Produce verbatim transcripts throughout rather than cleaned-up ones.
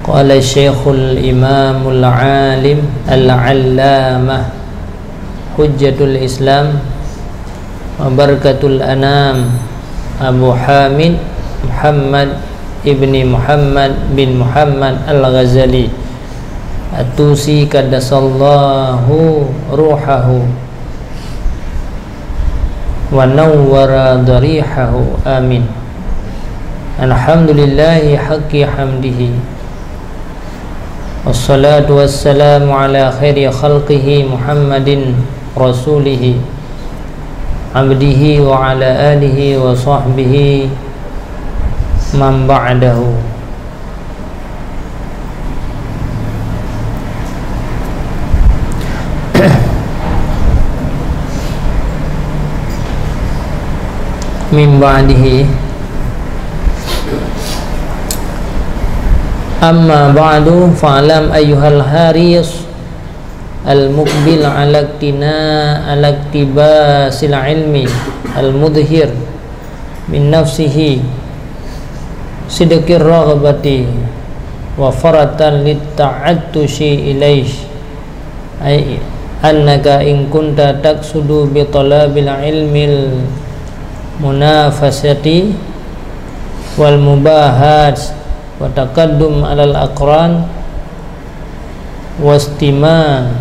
Qala Syekhul Imamul Alim Al-Allamah Hujjatul Islam wa Barakatul Anam Abu Hamid Muhammad ibni Muhammad bin Muhammad Al-Ghazali At-Tusi qaddasallahu ruhahu wa nawwara darihahu. Amin. Alhamdulillahi haqqi hamdihi. Wassalatu wassalamu ala khairi khalqihi Muhammadin rasulihi abdihi wa ala alihi wa sahbihi man ba'dahu. Min ba'dihi. Amma ba'du, fa'lam ayyuhal haris al-muqbil ala iktina-, ala iktibasil ilmi al-mudhir min nafsihi sidqir raghabati wa faratan lit ta'attushi ilaih, ay annaka in kunta taqsudu bi talabil ilmil munafasati wal mubahat wa taqaddum alal aqran wastimalatal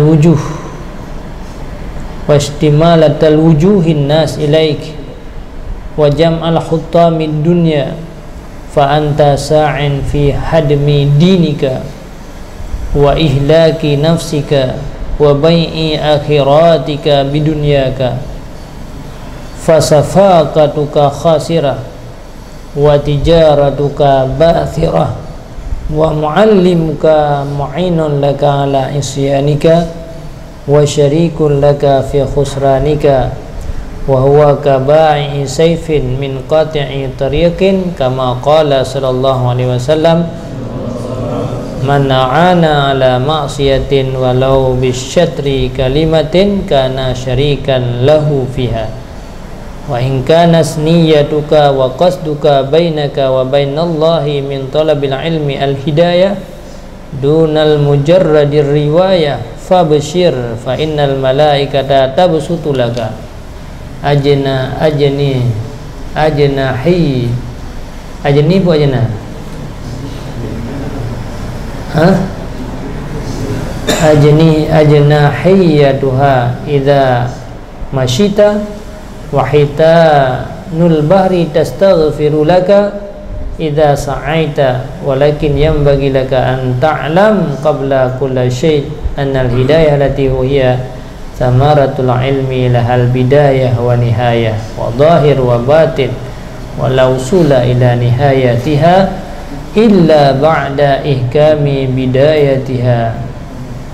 wujuh, wastimalatal wujuhin nas ilaik, wa jam'al hutamid dunya, fa anta sa'in fi hadmi dinika, wa ihlaki nafsika, wa bai'i akhiratika bidunyaka, fa safaqatuka khasirah, wa tijaratuka bathirah, wa muallimuka mu'inun laka ala isyanika, wa syarikun laka fi khusranika, wa huwa ka bai'i saifin min qati'i tariqin, kama qala sallallahu alaihi wasallam, man a'ana ala ma'siyatin walau bisyatri kalimatin kana syarikan lahu fiha. Wa in kanat niyatuka wa qasduka bainaka wa bainallahi min talabil ilmi al-hidayah dunal mujarradir riwayah, fabsyir, fa innal malaikata tabsutu laka ajna-, ajni-, ajnahi-, ajni bu ajna? Hah? Ajni-, ajnahiyatuha idza masyita, wa hitanul bahri tastaghfiru laka idza sa'aita, walakin yanbaghi laka an ta'lam qabla kulli syai' annal hidayah allati hiya thamaratul ilmi lahal bidayah wa nihayah, wa zahir wa batin, wa la usula ila nihayatiha illa ba'da ihkami bidayatiha,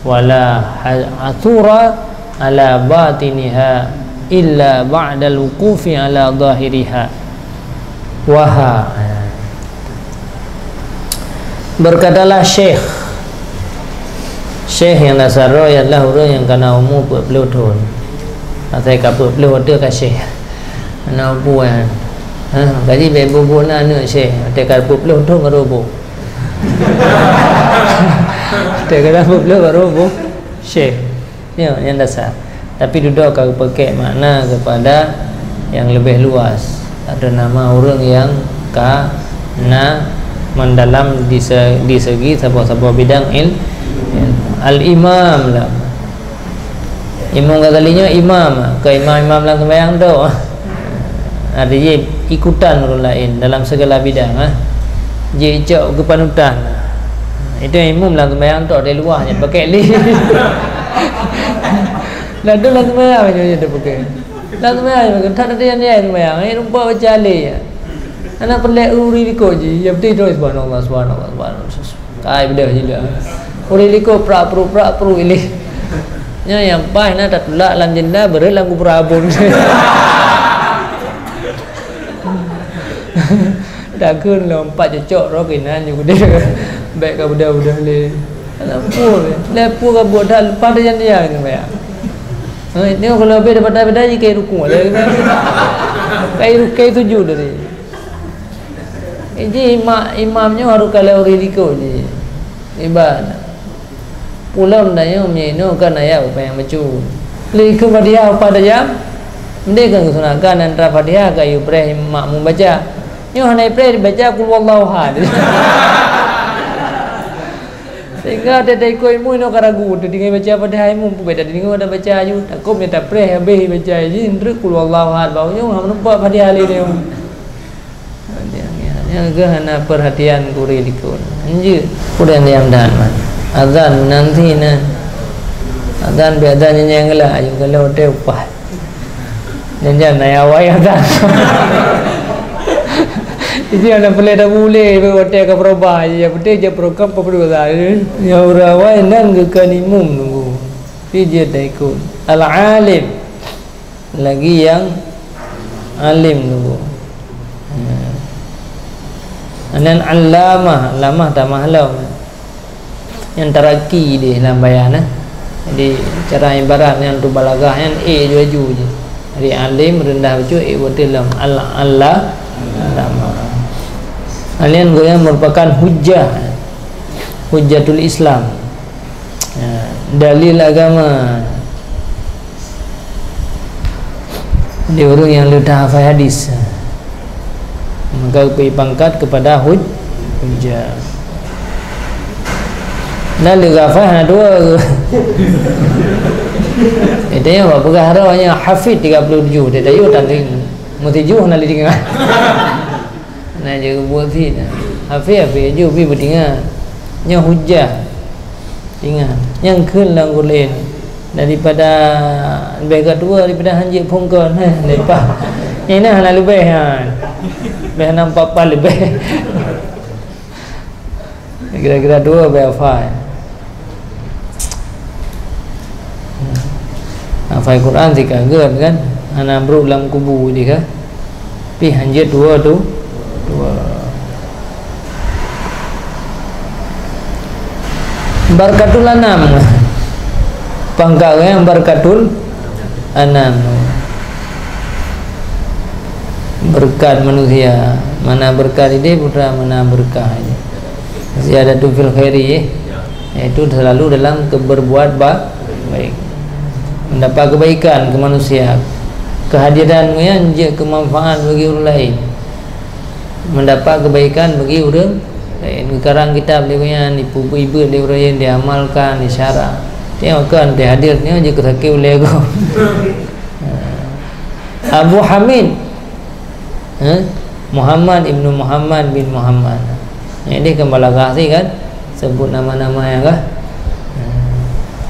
wa la ha-, athura ala batiniha illa ba'dal wuqufi ala zahiriha. Waha. Berkatalah Syekh. Syekh nyang dasar droe adalah ureuëng nyang kana umu peuet ploh thon. Asai ka peuet ploh ateueh ka syekh. Ana umu, eh. Ha, kaji bèk boh-boh na aneuk syekh. Asai ka peuet ploh thon baru boh. Asai ka peuet ploh baru boh syekh. Ya, nyang dasar. Tapi dudoe ka geupeuke makna kepada nyang leubeh luas. Ada nama ureuëng nyang ka na mendalam di se-, di segi saboh-saboh bidang il-, ilmu. Al-Imam lah. Imam Ghazali nyoe imam, ke imam-imam lam sembahyang tu. Ada je ikutan ureuëng lain dalam segala bidang, ah. Jicok keupanutan. Itu imum lam sembahyang tu, di luar je pakai li. Dah tu lam sembahyang je dia pakai. Lam sembahyang je pakai. Tak ada yang dia sembahyang. Ini rumput baca alih je. Anak pelik uri likot je. Yang penting terus subhanallah, subhanallah, subhanallah. Kai beudôh je dah. Ureuëng likot prak-pruk, prak-pruk ileh. Nyan nyang paih na tatulak lam jenda, beureut lam kupeurabon. Takheun lom pat cocok roh keunan ju keudeh. Bèk ka beudôh-beudôh lé. Lampu lé. Lampu ka buet dah leupah dah jan dia ni, ya. Ha, ini kalau habis dapat dah beda je kai rukuk. Kai rukuk tujuh dari. Ji mak imam nyoe harôh kalon ureueng likot ji. Iban. Pulom tanyoe meunyoe inoe kan ayat upah nyang bacut. Lé keu Fatihah upah tajam. Mending kan geusunatkan antara Fatihah ka yue preh makmum baca. Nyoe hana preh dibaca Qul Huwallahu Ahad. Sehingga teudeungoe imum inoe ka ragu, teudeungoe baca Fatihah imum, peue beda teudeungoe dah baca aju. Takot meunyoe tapreh habéh baca jih, treuk Qul Huwallahu Ahad, bak ujong hana nampak Fatihah lé nyoe. Nyang geuh hana perhatian gurée likot. Anjeuk. Kurang diam dan man. Azan nanti na. Azan bi azan nyan nyang lah, ayo kalau teu upah. Janjan na awai ata. Isi anak pelai dah boleh, watèe ka berubah. Ya, betul je program apa perlu dah. Ya, orang awai nan ke kan imum nunggu. Pi je dah ikut. Al-alim. Lagi yang alim nunggu. Ya. Anan allamah, allamah tamah lom. Nyang taraki deh lam bayan, eh. Jadi, cara ibarat nyang tu balagah nyan, eh, aju-aju je. Jadi, alim, rendah bacut, eh, beutôi lom. Al-, Allah, Allah. Alian gobnyan merupakan hujjah. Hujjatul Islam. Ya, dalil agama. Di ureueng nyang le tahafai hadis, maka geubri pangkat kepada huj-, hujjah. Dan le hafai hana dua. Itu yang buat peugah roh nya hafiz tiga puluh tujuh, dia tahu tanding. Mesti jauh hana le dengar. Nah, jaga buet sit. Hafé-hafé aju pi beutingat. Nyoe hujah. Ingat, nyang kheun lam Qur'an. Daripada leubeh ka tuha daripada hanjeuet phungkon, heh, leupah. Nyang na hana leubeh nyan. Leubeh nampak pan leubeh. Kira-kira dua bèk hafai. Hafai Quran sikageut kan, hana brok lam kubu jih kan. Pih hanjeuet dua tu, dua. Barkatul Anam. Pangkat yang Barkatul Anam. Berkat manusia. Mana berkat ini putra, mana berkah ini. Ziyadatu fil khairi, eh. Yaitu selalu dalam keberbuat ba-, baik. Mendapat kebaikan ke manusia. Kehadiran nyan jeuet keu manfaat bagi ureueng laén. Mendapat kebaikan bagi ureueng laén. Geukarang kitab lé nyan, ipeubeuet lé ureueng laén, diamalkan, disyarah. Tengok kan, teuhadir nyoe jeuet keu sakét ulèe gob. Abu Hamid. Ha? Muhammad ibnu Muhammad bin Muhammad. Nyang idéh kan balaghah sit kan? Sebut nama-nama nyang kah? Ha.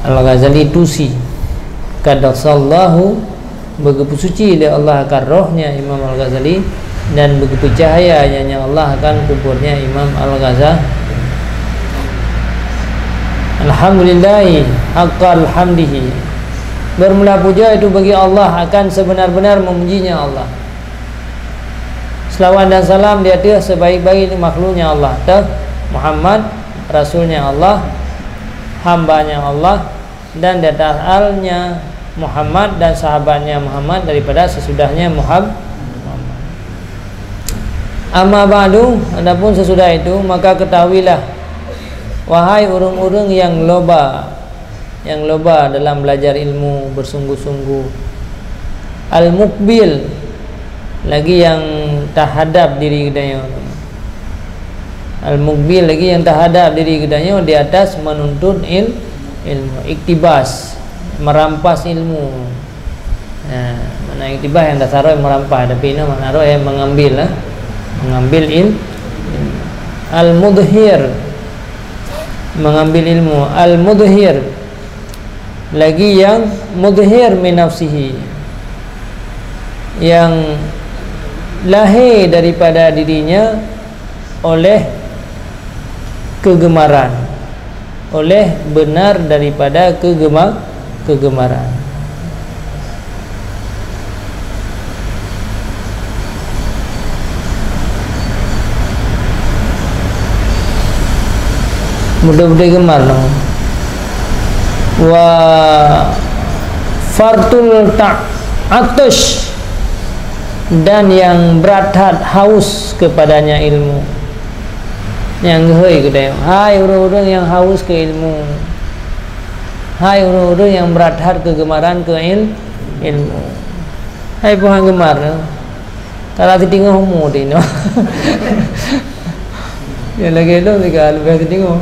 Al-Ghazali Tusi. Qaddasallahu, beugeupeusuci lé Allah akan rohnya Imam Al-Ghazali dan beugeupeucahaya nyan Allah akan kuburnya Imam Al-Ghazali. Alhamdulillahi haqqa hamdihi. Bermula puja itu bagi Allah akan sebenar-benar memujinya Allah. Selawat dan salam di ateueh sebaik-baik makhluknya Allah, teuh Muhammad, rasulnya Allah, hambanya Allah, dan di atas alnya Muhammad dan sahabatnya Muhammad daripada sesudahnya Muham-, Muhammad. Amma ba'du, adapun sesudah itu, maka ketahuilah, wahai ureueng-ureueng nyang loba, nyang loba dalam belajar ilmu bersungguh-sungguh. Al-muqbil, lagi nyang tahadap diri geutanyoe. Al-muqbil, lagi nyang tahadap diri geutanyoe di atas menuntut il-, ilmu. Iktibas, merampas ilmu. Nah, makna iktibas nyang dasar roh merampas, tapi inoe makna roh nyang mengambil, eh. Mengambil il-, ilmu. Al-mudhir, mengambil ilmu. Al-mudhir, lagi nyang mudhir min nafsihi, nyang lahé daripada dirinya oleh kegemaran, oleh benar daripada kegema-, kegemaran. Mudah-mudahan gemar dong. Wa fartul ta'atush, dan yang berat hat haus kepadanya ilmu. Nyang geuhôi keudéh, hai ureuëng-ureuëng nyang haus keu ilmu. Hai ureuëng-ureuëng nyang brat that keugeumaran keu il-, ilmu. Hai peue han geumar nyoe. Ka lheueh siteungoh umu teuh nyoe. Ya lagée lôn ka leubeh siteungoh.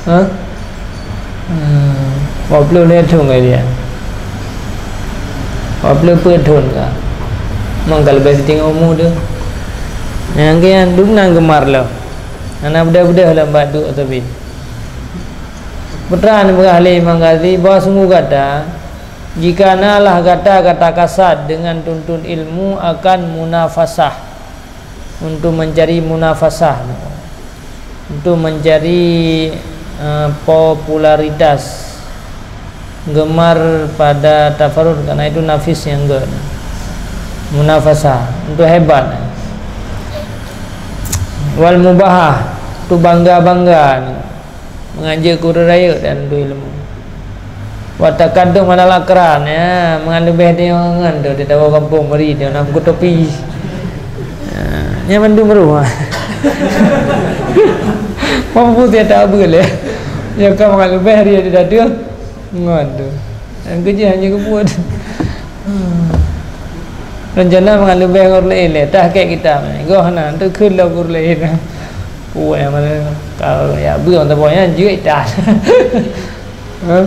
Ha? Hmm, dua puluh lhée thon ka dia. Dua puluh peuet thon ka. Mang ka leubeh siteungoh umu teuh. Nyang keu nyan dum nan geumar lom. Hana beudôh-beudôh lam bak duek sabe. Peue teuma neupeugah lé Imam Ghazali bahwa sungguh gata, jika nalah gata gata kasad dengan tuntut ilmu akan munafasah, untuk mencari munafasah, untuk mencari, eh, popularitas, gemar pada tafarud, karena itu nafis nyang gét, munafasah, untuk hebat, wal mubahah, untuk bangga-bangga, meungajeue keu ureuëng rayeuk dan untuk ilmu. Wa taqaddum alal aqran, ya, meungan leubeh di ngon tu, di tawoe gampông meri di nam kutopi. Ya, nyan mandum ruh. Mampu tiada abel ya. Ya, ka meungan leubeh di, di dada. Ngon tu. Nyang keujih hanya keubuet. Rencana meungan leubeh ngon ureuëng laén lé, tah kek kita. Goh na, tu kheun lom ureuëng laén. Puai mana? Kalau ya, beuh, orang tabong nyan, jeuet dah. Ha?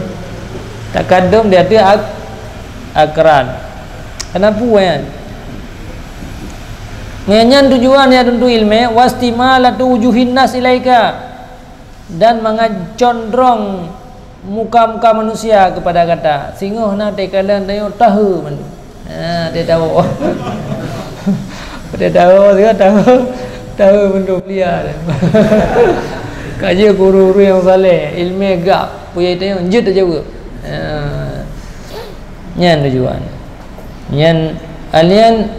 Takadum di ateueh ak-, akran. Kenapa, kan? Nyan, nyan tujuan ya tentu ilmu, wastimalatu wujuhin nas ilaika. Dan mangat condrong muka-muka manusia kepada gata. Singoh na teukalon tanyoe tahe mandum. Ha, teuh tawoe. Teuh tawoe, teuh tawoe, tahe mandum lia. Ka jeuet keu ureuëng-ureuëng nyang saleh, ilmu gap, peue nyang tanyoe jeuet tajaweueb. Ha. Nyan tujuan. Nyan, alian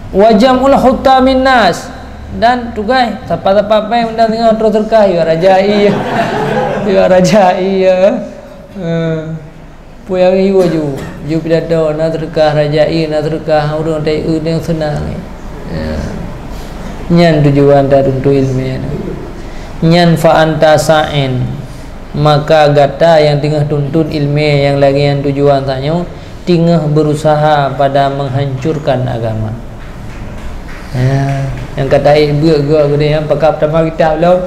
wa jam'ul huttamin nas. Dan tugaih, sapa-sapa péng undang singoh troh seudeukah, yue raja ie. Yue raja ie. Eh, peue nyang yue ju, ju pidato, na seudeukah raja ie, na seudeukah ureuëng tai eu nyang seunang. Eh, nyan tujuan tatuntu ilmu nyan. Nyan fa anta sa'in. Maka gata nyang teungoh tuntut ilmu nyang lagée nyan tujuan tanyoe, teungoh berusaha pada menghancurkan agama. Ya, nyang ka taék beuet geuh geude nyang pakab tamah kitab lom.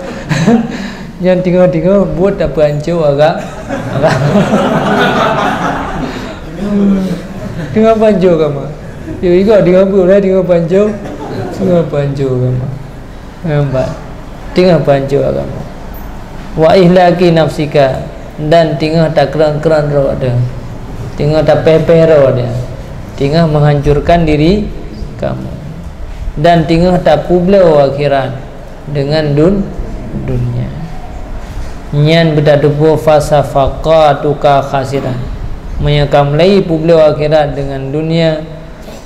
Nyan teungoh-teungoh buet tapeuhanco aga-, agama. Teungoh peuhanco agama. Yo, igo teungoh beuet, teungoh peuhanco, teungoh peuhanco agama. Nampak? Teungoh peuhanco agama. Wa ihlaki nafsika, dan teungoh takreun-kreun droe teuh. Teungoh tapéh-péh droe teuh. Teungoh menghancurkan diri kamu. Dan teungoh tapeubloe akhirat dengan dun-, dunia. Nyan beutateupeue fasafaqatuka khasirah. Meunyoe ka mulai peubloe akhirat dengan dunia,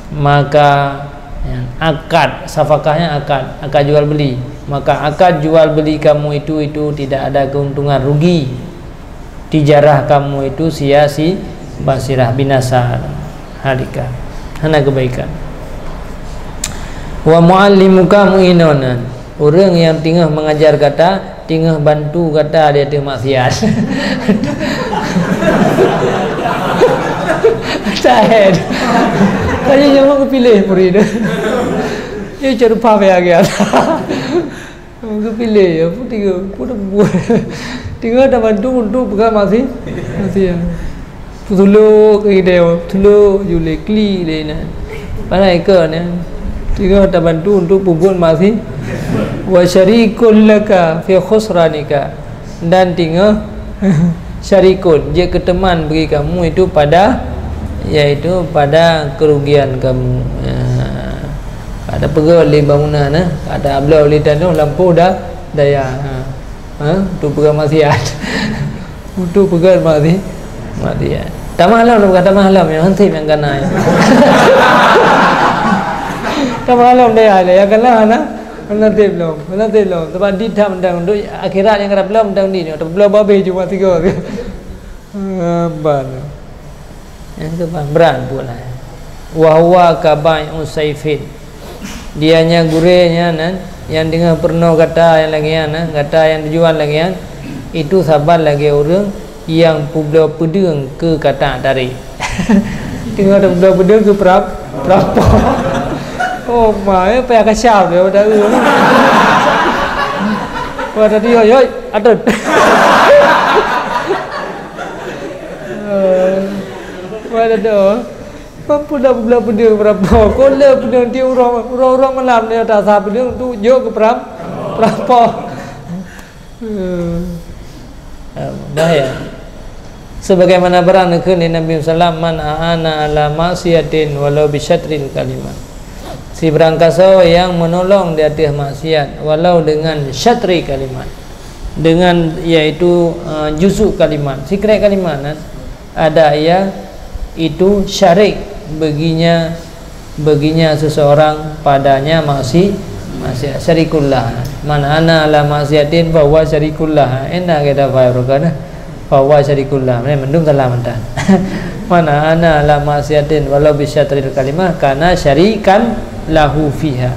maka, ya, akad, safakah nyan akad, akad jual beli. Maka akad jual beli kamu itu, itu tidak ada keuntungan, rugi. Tijarah kamu itu sia-si-, basirah, binasa. Halika. Hana kebaikan. Wa muallimuka mu'inun. Ureuëng nyang teungoh mengajar gata, teungoh bantu gata di ateueh maksiat. Tahen. Tanya nyawa keupiléh murid. Nyoe cok rupa payah gaya. Keupiléh, ya, pun tiga, pun buat. Tiga dah bantu untuk pegang masih, masih ya. Putulok ke ide, putulok ju lé kli lé na. Padahai ke ni. Tiga dah bantu untuk peubuet masih. Wa syarikul laka fi khusranika. Dan teungoh syarikun, jeuet keu teman bagi kamu itu pada, yaitu pada kerugian kamu. Ya. Ada peugah lé bangunan, eh, ada abloe lé tanoh lampôh dah daya. Ha. Ha, untuk peugah maksiat. Untuk peugah maksi-, maksiat. Tamah lom, bukan tamah lom, nyang hana sép nyang kana. Tamah lom daya, nyang kana hana. Hana sép lom, hana sép lom. Sebab di that mantong, untuk akhirat nyang ka tapeulom mantong di nyoe, tapeulom babeh cuma tiga. Haba nyoe. Nyang keu ban, brat buet lah. Wa huwa ka bai'u saifin. Dia nyan gurée nyan, nan, Nyang teungoh peurunoe gata nyang lagée nyan, eh, gata nyang tujuan lagée nyan, itu saban lagée ureuëng nyang peubloe peudeueng keu kata tarek. Teungoh peubloe peudeueng keu peurap-, peurampok. Oh, ma, eh, payah kasyaf dia, pada ureuëng. Wah, tadi, yoi, yoi, ateueh. Wah, tadi, oh. Mampu dak peubloe peudeueng beurapa? Ko le peudeueng tiep uroe, uroe-uroe malam nyoe tasa peudeueng tu jok keu peram-, peurampok. Hmm. Bahaya. Sebagaimana barang neukheun lé Nabi sallam, "Man a'ana ala maksiatin walau bisyatril kalimah." Sibarang kasoe nyang meunolong di ateueh maksiat walau dengan syatri kalimat. Dengan, yaitu, eh, juzuk kalimat, sikrek kalimat nan. Ada ia itu syarik baginya, baginya seseorang padanya maksi-, maksiat. Syarikullah. Man a'ana ala maksiatin fahuwa syarikullah. Enak kita faham kan? Fahuwa syarikullah. Mana mandum salah mantan. Man a'ana ala maksiatin walau bisyatril kalimah kana syarikan lahu fiha.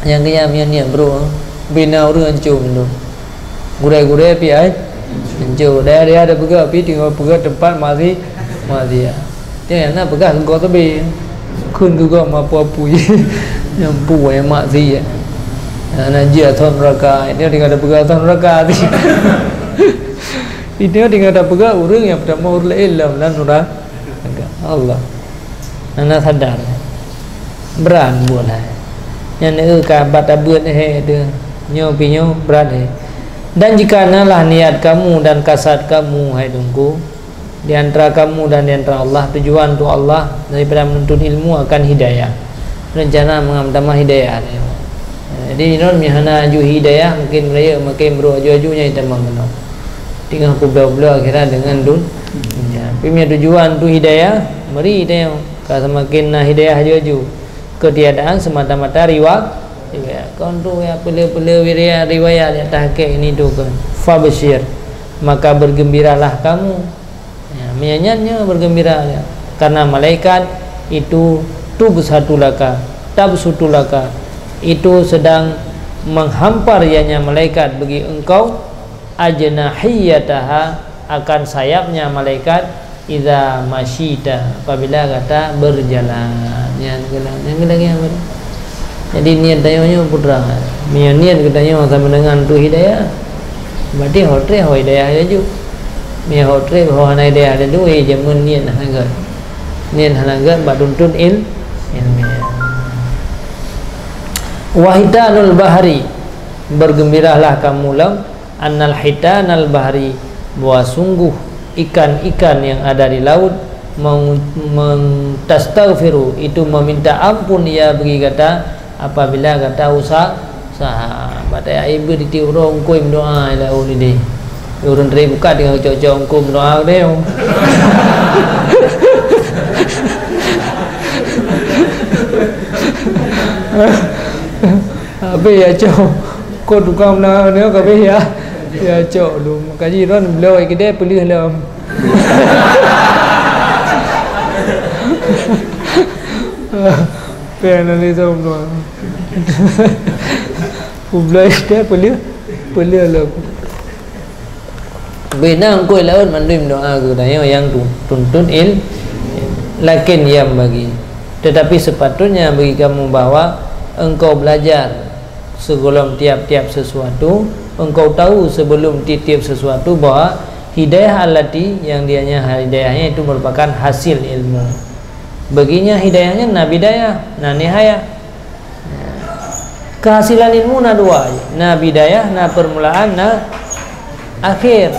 Nyang keu nyan meunyoe niet brok, bina ureuëng ancô mandum. Gurée-gurée pih ai ancô. Dayah-dayah tapeugah pih teungoh peugah teumpat maksi-, maksiat. Nyan na peugah keu gob teubi. Kheun keu gob meuapui-apui. Nyan pue nyang maksiat. Na jih asoe neuraka. Nyan tinggai tapeugah asoe neuraka. Nyan tinggai tapeugah ureuëng nyang peutamah ureuëng laén lam, lam neuraka. Allah. Hana sadar. Brat buet hai. Nyan eu ka bat abeuet he teuh. Nyoe pih nyoe brat he. Dan jika nalah niat kamu dan kasad kamu, hai Teungku, di antara kamu dan di antara Allah, tujuan untuk Allah daripada menuntut ilmu akan hidayah. Rencana meutamah hidayah. Jadi, nyoe meuhana aju hidayah, mungkin rayeuk makin brok aju-aju nyang tamah meunoe. Teungoh peubloe-bloe akhirat deungon dun-, dunia. Tapi meunyoe tujuan tu hidayah, meri teuh ka semakin na hidayah aju-aju. Ketiadaan semata-mata riwa-, riwayat. Kon tu ya peule-peule wiria-, riwayat di atas kek ini tu kan. Fabsyir, maka bergembiralah kamu. Ya, meunyoe nyan nyoe bergembira ya. Karena malaikat itu tubsatu laka, tabsutu laka. Itu sedang menghampar ianya malaikat bagi engkau ajnahiyataha, akan sayapnya malaikat, idza masyita, apabila gata berjalan. Nyan keunan, nyan keunan nyan. Jadi niet tanyoe nyoe putra. Meunyoe niet geutanyoe sama dengan tu hidayah, berarti ho treb ho hidayah laju. Meunyoe ho treb ho hana hidayah laju, eh, jameun niet hana gét. Niet hana gét bak tuntut il-, ilmiah. Wa hitanul bahri, bergembiralah kamu lam Annal hitanal bahri, bahwa sungguh ikan-ikan yang ada di laut, meng-, meng-, tastaghfiru, itu meminta ampun ia bagi gata apabila gata usa-, usaha. Batai ai beu ditiup roh ungkoi meudoa ila ulidi. Ureueng teri buka dengan cok-cok ungkoi meudoa deh. Habis ya cok. Kon tukang meunan nyoe ka beh ya. Ya cok lom. Kaji ron bloe keudè peuleueh lom. Pèng na lé som lom. Bloe keudè peuleueh, peuleueh lom. Bina engkau lawan mandum doa geutanyoe nyang tu-, tuntut il-, lakin yang bagi. Tetapi sepatutnya bagi kamu bahwa engkau belajar Sebelum tiap-tiap sesuatu, engkau tahu sebelum tiap-tiap sesuatu bahwa hidayah allati, yang dianya hidayahnya itu merupakan hasil ilmu. Baginya hidayahnya na bidayah, na nihayah. Kehasilan ilmu na dua, na bidayah, na permulaan, na akhir.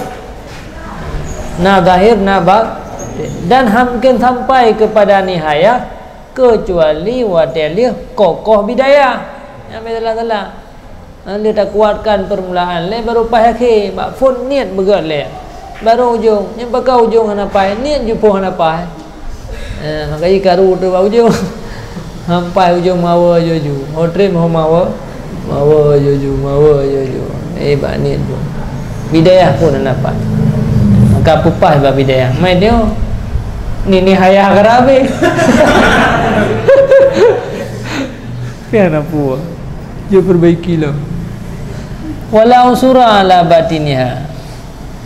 Na zahir, na batin. Dan hana mungkin sampai kepada nihayah kecuali watèe lheueh kokoh bidayah. Nyang salah-salah. Lheueh takuatkan permulaan lé, baru paih akhé, bak phôn niet beugöt lé. Baru ujông, nyang pakon ujông hana paih, niet ju phôn hana paih. Eh, maka jikaru tu bak ujông. Sampai ujông mawa juju. Ho trép ho mawa. Mawa juju, mawa juju. Eh, bak niet tu. Bidayah phôn hana pat. Maka peupaih bak bidayah. Mai dia ni, ni hayah ka habéh. Pian apa? Dia perbaiki lah. Wala usura ala batiniha.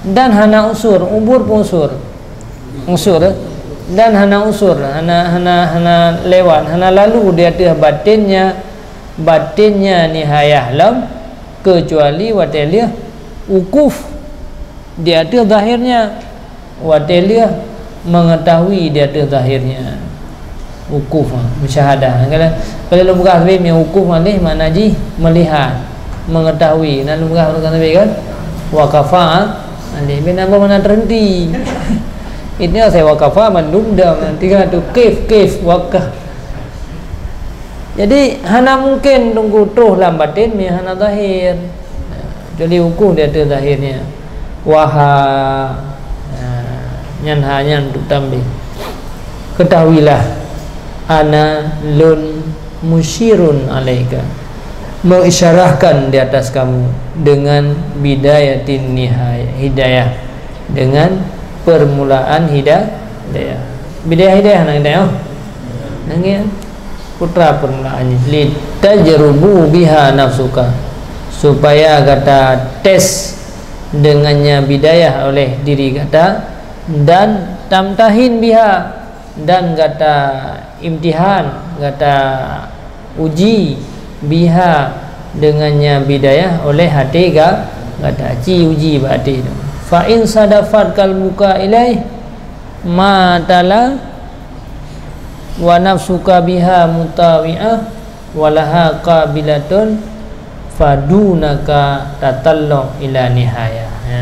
Dan hana usur, ubur pun usur. Usur, eh? Dan hana usur, hana, hana, hana lewat, hana lalu di ateueh batinnya, batinnya nihayah lom, kecuali watée lheueh wukuf di ateueh zahirnya. Watée lheueh mengetahui di ateueh zahirnya. Wukuf, ha, musyahadah. Kalau, kalau lôn peugah sabé, meu wukuf maleh makna jih melihat, mengetahui. Na lôn peugah ureuëng sabé kan? Waqafa, ha? Maleh, bina apa makna terhenti. Itu saya waqafa mandum dah, tinggal tu kif, kif, waqaf. Jadi, hana mungkin teungku troh lam batin, meu hana zahir. Kecuali wukuf di ateueh zahirnya. Waha, nah, nyan ha nyan untuk tambih. Ketahuilah, ana lôn musyirun alaika, mengisyarahkan di atas kamu dengan bidayatin nihayah, hidayah, dengan permulaan hida-, hidayah. Bidayah hidayah nang hidayah. Nang ya. Putra permulaan nyoe, "Litajrubu biha nafsuka," supaya gata tes dengannya bidayah oleh diri gata, dan tamtahin biha, dan gata imtihan, gata uji, biha, dengannya bidayah oleh até ga-, gata, ci uji bak até tu. Fa in sadafat qalbuka ilaih ma tala wa nafsuka biha mutawi'ah wa laha qabilatun fadunaka tatallu ila nihayah. Ha.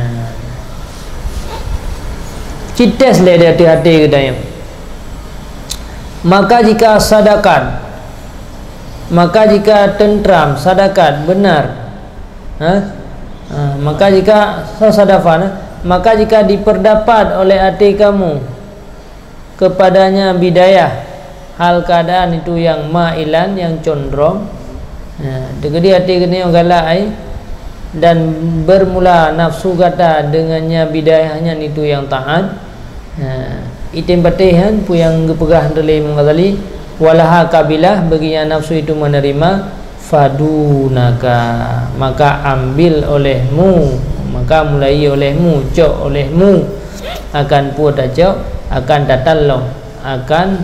Ci tes lé di ateueh até geutanyoe. Maka jika sadakat, maka jika tentram, sadakat, benar, ha? Ha, maka jika, so sadafan, ha? Maka jika diperdapat oleh até kamu kepadanya bidayah, hal keadaan itu yang mailan, yang condrong. Ya, teukeudi até geutanyoe galak ai, dan bermula nafsu gata dengannya bidayah nyan itu yang taat. Ya, item patéh kan, peue nyang geupeugah lé Imam Ghazali, "Walaha qabilah," bagi yang nafsu itu menerima, "fadunaka," maka ambil olehmu, maka mulai olehmu, cok olehmu, akan peue tacok, akan tatallong, akan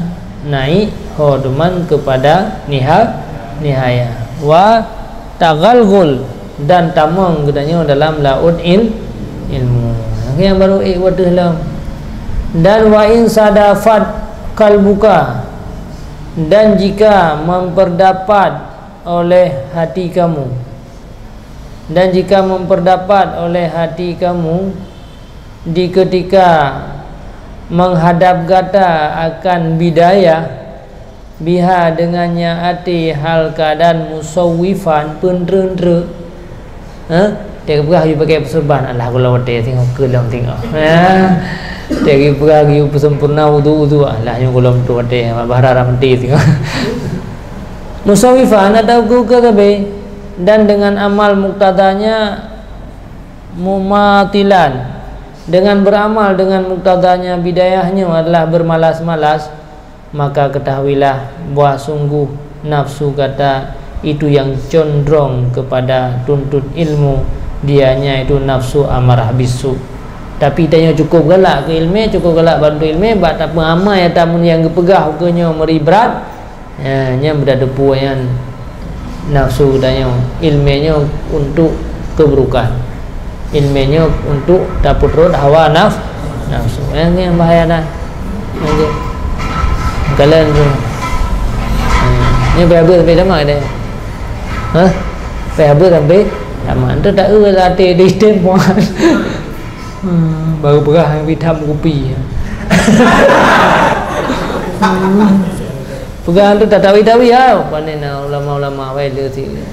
naik ho duman kepada niha-, nihayah. Wa taghalghul, dan tamong geutanyoe dalam laut il-, ilmu. Nyang baru ék wateuh lom. Dan wa in sadafat qalbuka, dan jika memperdapat oleh hati kamu, dan jika memperdapat oleh hati kamu di ketika menghadap gata akan bidayah, biha dengannya até hal keadaan musawwifan, peuntreu-treuk, ha? Teupeugah yue pakai peuseubah, alah, gohlom watée singoh, keulom singoh. Ha? Teupeugah yue peusempurna wudu-wudu, alah, nyoe gohlom tu watée, bah rara meuti singoh. Musawwifan atau keu-, keu sabe, dan dengan amal muktadanya mumathilan, dengan beramal dengan muktadanya bidayah nyoe adalah bermalas-malas, maka ketahuilah bahwa sungguh nafsu gata itu yang condrong kepada tuntut ilmu, dianya itu nafsu amarah bisu. Tapi tanyoe cukup galak keu ilmé, cukup galak bantu ilmé, bak tapeuamai ata mun nyang geupeugah ukeue nyoe meuri brat, ya, nyan beutateupeue nyan nafsu geutanyoe, ilmé nyoe untuk keburukan. Ilmé nyoe untuk tapeutrok hawa naf-, nafsu. Nyang, nyang bahaya dah. Nyang jeuet. Kalon tu. Hmm. Ni payah beuet sampai tamat deh. Hah? Payah beuet sampai tamat. Tu tak eu lah até di tempoh. Hmm, baru peugah nyang hitam kupi. Peugah tu tak tawi-tawi ya. Panen ulama-ulama wai le sini.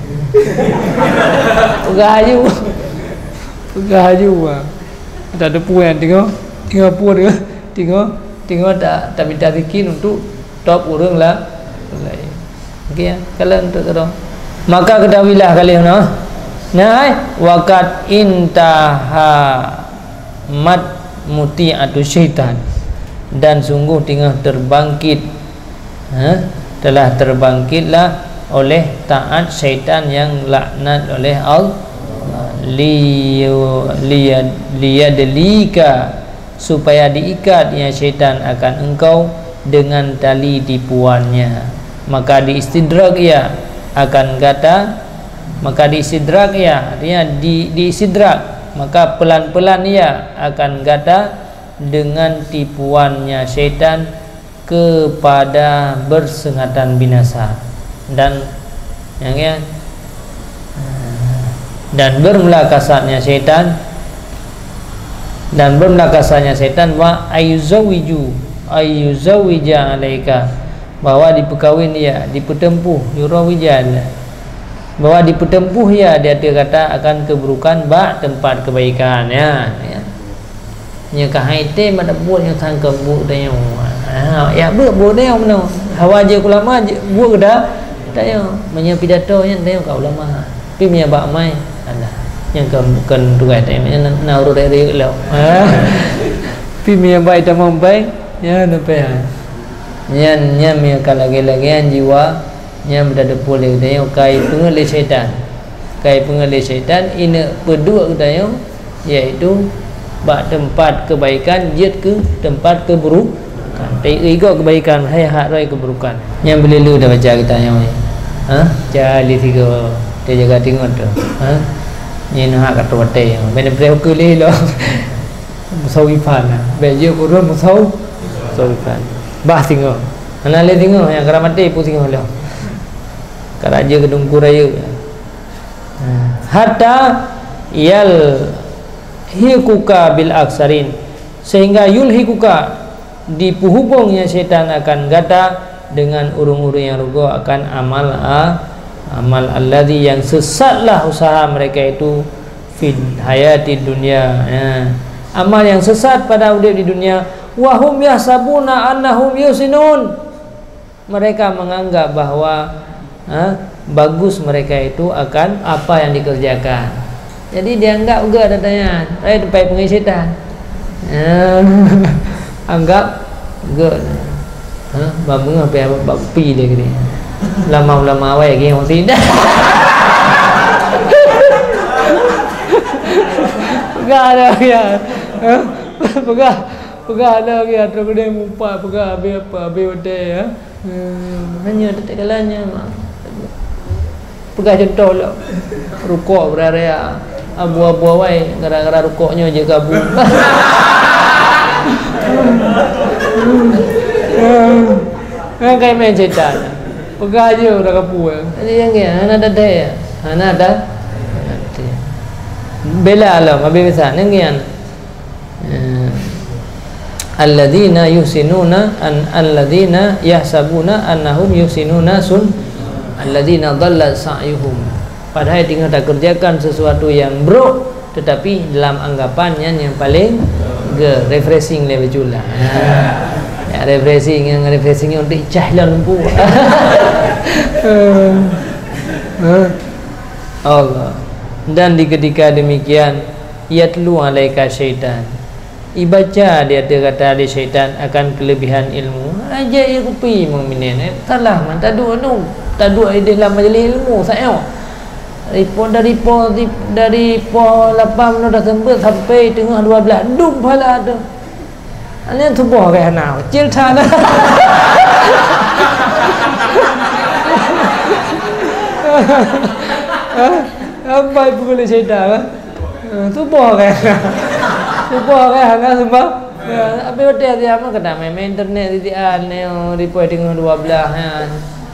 Peugah aju. Peugah aju, ah. Ada depu yang tengok, tengok apa dia? Tengok, tengok tak, tak minta bikin untuk top urang lah. Lain. Okey, ya. Kalau untuk terus. Maka ketahuilah kalian, nah. Nah, eh, waqat intaha mat muti'atu syaitan. Dan sungguh tengah terbangkit, ha? Telah terbangkitlah oleh taat syaitan yang laknat oleh Allah. Liyu-, liya-, liyadlika, supaya diikat ia syaitan akan engkau dengan tali tipuannya. Maka diistidrak ia akan gata, maka diistidrak ia, artinya di, diistidrak, maka pelan-pelan ia akan gata dengan tipuannya syaitan kepada bersengatan binasa. Dan, ya, ya. Dan bermula kasarnya syaitan, dan bermula kasarnya syaitan, wa ayyuzawiju, ayyuzawija alaika, bahwa dipekawin ia, dipeuteumpuh, yurawijan, bahwa dipeuteumpuh ia di ateueh gata akan keuburukan bak teumpat keubaikan, ya, ya. Nyoe ka hai tém pada buet nyang sangka buet tanyoe. Ha, ya buet buet tanyoe meunoe. Hawa jeuet ulama jeuet buet keu tanyoe. Meunyoe pidato nyan tanyoe ka ulama. Pi meunyoe bak amai, alah. Nyang ka bukan tugai tanyoe, nyan na, na urut dari lom. Ha. Pi meunyoe bak tamong bai, nyan na payah. Nyan, nyan meunyoe ka lagée-lagée nyan jiwa Nyang meutateupeue lé geutanyoe ka ipeungeuet lé syaitan. Ka ipeungeuet lé syaitan, ineuk peuduek geutanyoe, yaitu bak teumpat keubaikan jeuet keu teumpat keuburukan. Tapi igoe keubaikan, hai hat rhoi keuburukan. Nyang beuleuleue tabaca geutanyoe. Ha? Cali sigoe, tajaga teungoh tu. Ha? Nyan hak ka tuwoe tée. Bèk neupreh ukeue lé lom. Musawifan. Bèk jeuet ureueng musaw-, musawifan. Bah singoh. Hana lé singoh, nyang kara maté pun singoh lom. Kara jeuet keu teungku rayeuk. Hatta yulhiquka bil akhsarin, sehingga yulhiquka, dipeuhubong nyan syaitan akan gata dengan ureueng-ureueng nyang rugoe akan amal a-, amal alladzi, yang sesatlah usaha mereka itu fid hayatid dunya, ya. Amal yang sesat pada udép di dunia, wa hum yahsabuna annahum yuhsinun. Mereka menganggap bahwa, ha, bagus mereka itu akan apa yang dikerjakan. Jadi dianggap geuh ada tanya, eh, tempat pengen syaitan. Ha, anggap geuh. Ha, bak meungoh pih bak kupi lé geude. Ulama-ulama awai geuh meusidang. Peugah dah ya. Ha? Peugah, peugah dah ya, terus geude mupat peugah habéh apa, habéh watèe ya. Hmm, hanya tetek kalanya mak. Peugah contoh lah. Rukok berarea. Abu-abu awai gara-gara rukok nyoe je gabu. Kan kai main cerita. Peugah je udah kapu. Jadi yang ni hana ada daya. Hana ada. Bela alam habis besar. Yang ni. Eh, alladzina yuhsinuna an-, alladzina yahsabuna annahum yuhsinuna sun-, alladzina dhalla sa'yuhum. Padahai teungoh takeurjakan sesuatu nyang brok, tetapi dalam anggapan nyan nyang paleng geuh, refreshing lé bacut lah. Ya, refreshing, nyang refreshing nyan untuk cah lom lempu. Eh, eh. Allah. Dan di ketika demikian, yatlu alaika syaitan. Ibaca di ateueh gata lé syaitan akan keulebihan ilmu. Aja ie kupi meuminén, eh, salah man taduek anu, taduek ideh lam majlis ilmu sayoe. Dari po, dari po, di, dari po lapan meunoe taseumbeuet sampai teungoh dua blah dum phala tu. Nyan tuboh keu hana, cil that. Ampai pukul syaitan, ha? Ha, tuboh kan? Tuboh kan? Hana seumbang? Ya, habis watèe siat mah keunan main-main internet sitian, nyoe, di poi teungoh dua blah, ha.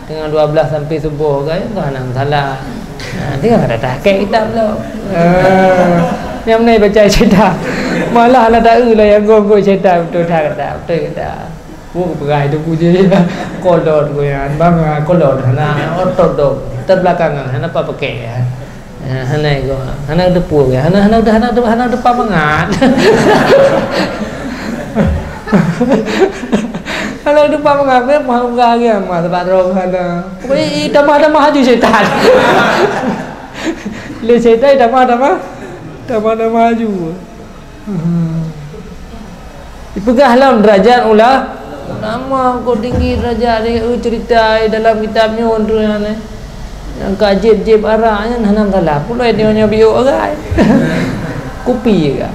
Teungoh dua blah sampai suboh kan, tu hana masalah. Ha, teungoh kada tahkik kitab lom. Ha. Nyang meunan baca cerita. Malah hana taeu lah nyang gong-gong cerita, beutôi that kata, beutôi kata. Wo, peugah itu puji. Kolot ku nyan, bang, kolot hana, ortodok, terbelakangan, hana apa pakai ya. Ya, hana ego, hana teupeue ya, hana, hana, hana, hana teupeue mangat. Hana teupeue mangat, memang peugah lagi mah sebab roh hana. Pokoknya, i, tamah-tamah aju syaitan. Lé syaitan tamah-tamah, tamah-tamah aju. Dipeugah lom derajat ula-, ulama kok tinggi derajat dia, eh, cerita dalam kitab nyoe tu nyan, eh. Nyang ka jieb-jieb arak nyan hana masalah. Pulai nyoe-nyoe biôk agai. Kupi ka.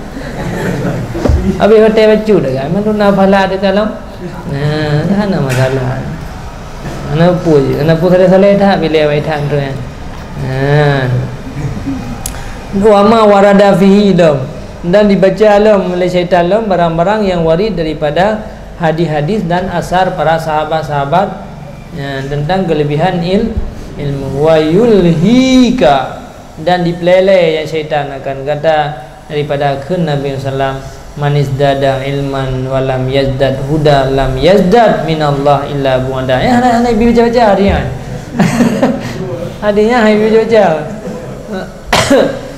Habéh watèe bacut agai. Mandum na pahala teuka lom. Nah, hana masalah. Hana peue jih. Hana peue saleh-saleh that, bilai awai that tu nyan. Nah. Wa ma warada fihi lom. Dan dibaca lom oleh syaitan lom barang-barang yang warid daripada hadis-hadis dan asar para sahabat-sahabat, ya, tentang kelebihan il-, ilmu. Wa yulhika, dan dipeuleleh ya syaitan akan gata daripada kheun Nabi sallam, "Man izdada ilman wa lam yazdad huda lam yazdad minallah illa bu'da." Ya, hana, hana ibi baca-baca hadis nyan. Hadis nyan hana ibi baca-baca.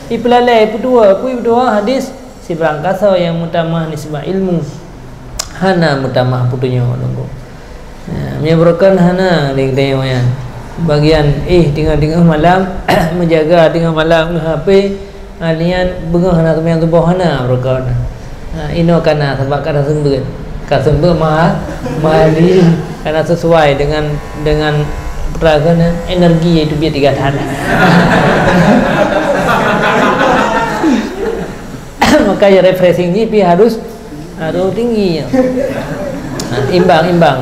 Ipeulalai, ipeutuwoe, peue ipeutuwoe hadis, sibarang kasoe nyang meutamah nisbah ilmu, hana meutamah peutunyok lom. Ya, meunyoe beureukan hana lé geutanyoe nyan. Bagian éh teungoh-teungoh malam, meujaga teungoh malam ngon H P, ah, nyan beungoh hana teumanyong tuboh hana beureukan. Ha, inoe ka na sabab ka taseumbeuet. Ka seumbeuet ma-, mali, ka na sesuai dengan, dengan peue kheun, energi nyang teubiet di gata. Makanya refreshing jih pih harus, harus tinggi. Ha, imbang, imbang.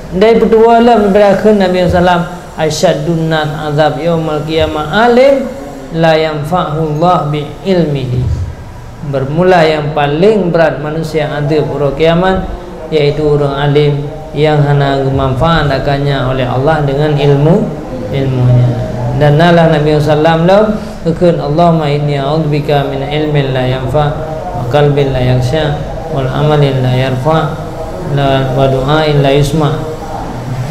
Ndai peutuwoe lom daripada kheun Nabi sallam, "Asyaddun nas azab yaumal qiyamah alim la yanfa'ullah bi ilmihi." Bermula yang paling berat manusia azab uroe kiamat, yaitu ureuëng alim yang hana geumanfaat akannya oleh Allah dengan ilmu, ilmunya. Dan nalah Nabi sallam lom geukheun, "Allahumma inni a'udzubika min ilmin la yanfa, wa qalbin la yakhsya, wa amalin la yarfa, la, wa du'ain la yusma."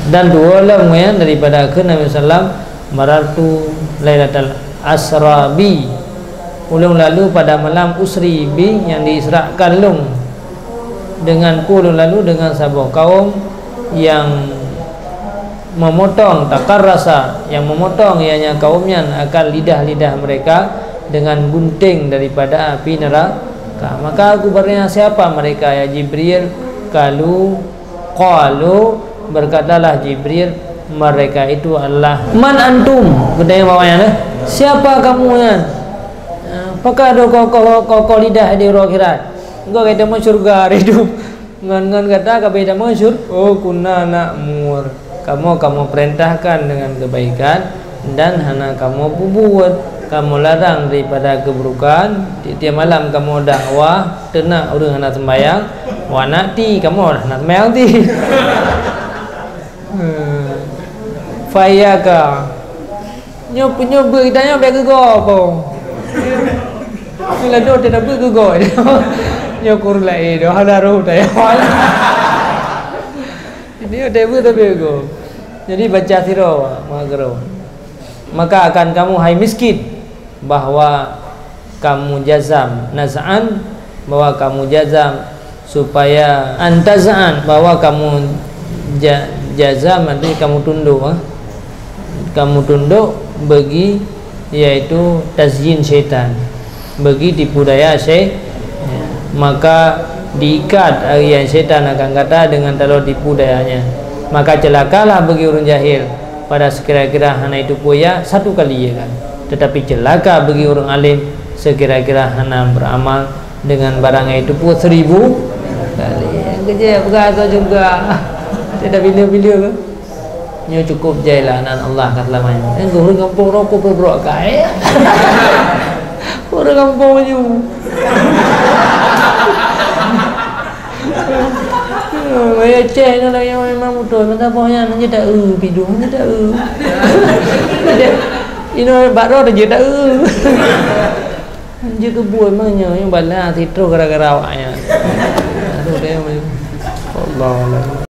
Dan dua lom ya daripada kheun Nabi sallam, "Marartu lailatal asra bi." Ulôn lalu pada malam usri bi, yang diisrakan lôn, dengan peue ulôn lalu, dengan saboh kaum yang memotong, taqarrasa, yang memotong ianya kaum nyan akan lidah-lidah mereka dengan gunting daripada api neraka. Maka aku bertanya, "Siapa mereka, ya Jibril?" Kalu Qalu, berkatalah Jibril, "Mereka itu adalah." "Man antum?" Geutanyong bak awaknyan, eh, "Siapa kamu nyan? Pakon adoe kokoh-kokoh lidah di uroe akhirat? Engkau ka itamong syeuruga hari tu." "Ngon, ngon gata ka itamong syur-," "Oh, kunna na'mur." "Kamoe, kamoe peurintahkan deungon keubaikan dan hana kamoe peubuet. Kamoe larang daripada keuburukan. Tiep-tiep malam kamoe dakwah, teunak ureuëng hana seumbahyang. Wa na'ti, kamoe hana seumbahyang ti." "Fa iyyaka." Nyoe, nyoe beuet geutanyoe bèk geugoe po. Nyoe ladôm teutabeuet geugoe. Nyoe kureueng laén, hana roh tanyoe. Jadi, ada ibu tapi aku. Jadi, baca sira, maka keureueng. "Maka akan kamu, hai miskin, bahwa kamu jazam, naz'an, bahwa kamu jazam, supaya antaz'an, bahwa kamu ja-, jazam, artinya kamu tunduk, ah. Kamu tunduk bagi, yaitu tazyin syaitan, bagi tipu daya syai-, ya, maka diikat ari syaitan akan gata dengan taloe tipu dayanya. Maka celakalah bagi ureuëng jahil pada sekira-kira hana itu pun ya satu kali ya kan. Tetapi celaka bagi ureuëng alim sekira-kira hana beramal dengan barang itu pun seribu kali." Kejap peugah atau juga. Tidak bila-bila ke? Nyoe cukup jai lah nan Allah ka seulama nyoe. Eh, ureuëng gampông rokok peubrok kai. Ureuëng gampông nyoe. Maya ceh nyoe lagèe memang beutôi. Masa boh nyan, nyoe tak eu, pidong nyoe tak eu. Inoe bak roh tak eu. Jeuet keu buet meunyoe nyang bala sitroh gara-gara awaknyan. Aduh, deh, Allah Allah.